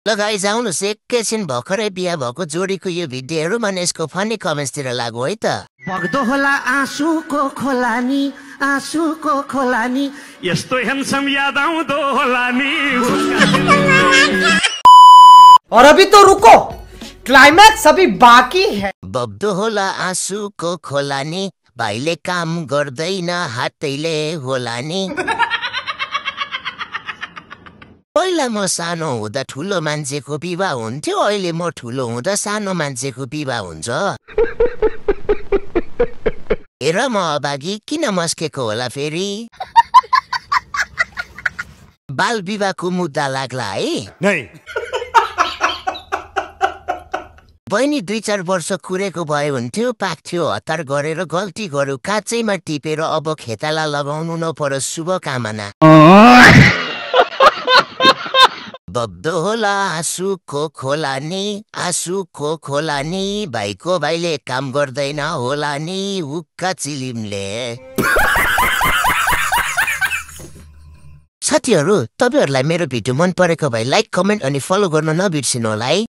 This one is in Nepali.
ल गाइज आउनुहोस् एकैछिन भर्खरै बिहा भएको जोडीको यो भिडियो हेरौँ अनि यसको फनी कमेन्ट्सतिर लागु है त। बग्दो होला आँसुको खोलानी, आँसुको खोलानी, यस्तो ह्यान्डसम याद आउँदो होला नि। और अभी तो रुको, क्लाइमैक्स अभी बाकी है। बग्दो होला आँसुको खोलानी, भाइले काम गर्दैन हातैले होला नि। पहिला म सानो हुँदा ठुलो मान्छेको विवाह हुन्थ्यो, अहिले म ठुलो हुँदा सानो मान्छेको विवाह हुन्छ। हेर म अभागी किन मस्केको होला फेरि। बाल विवाहको मुद्दा लाग्ला है। बहिनी 2-4 वर्ष कुरेको भए हुन्थ्यो, पाक्थ्यो हतार गरेर गल्ती गर्यो काँचैमा टिपेर अब खेताला लगाउनु नपरोस् शुभकामना। बग्दो होला आँसुको खोलानी, आँसुको खोलानी, भाइको भाइले काम गर्दैन होला नि हुक्का चिलिमले। साथीहरू, तपाईहरुलाई मेरो भिडियो मन परेको भए लाइक, कमेन्ट अनि फलो गर्न नबिर्सिनु होला है।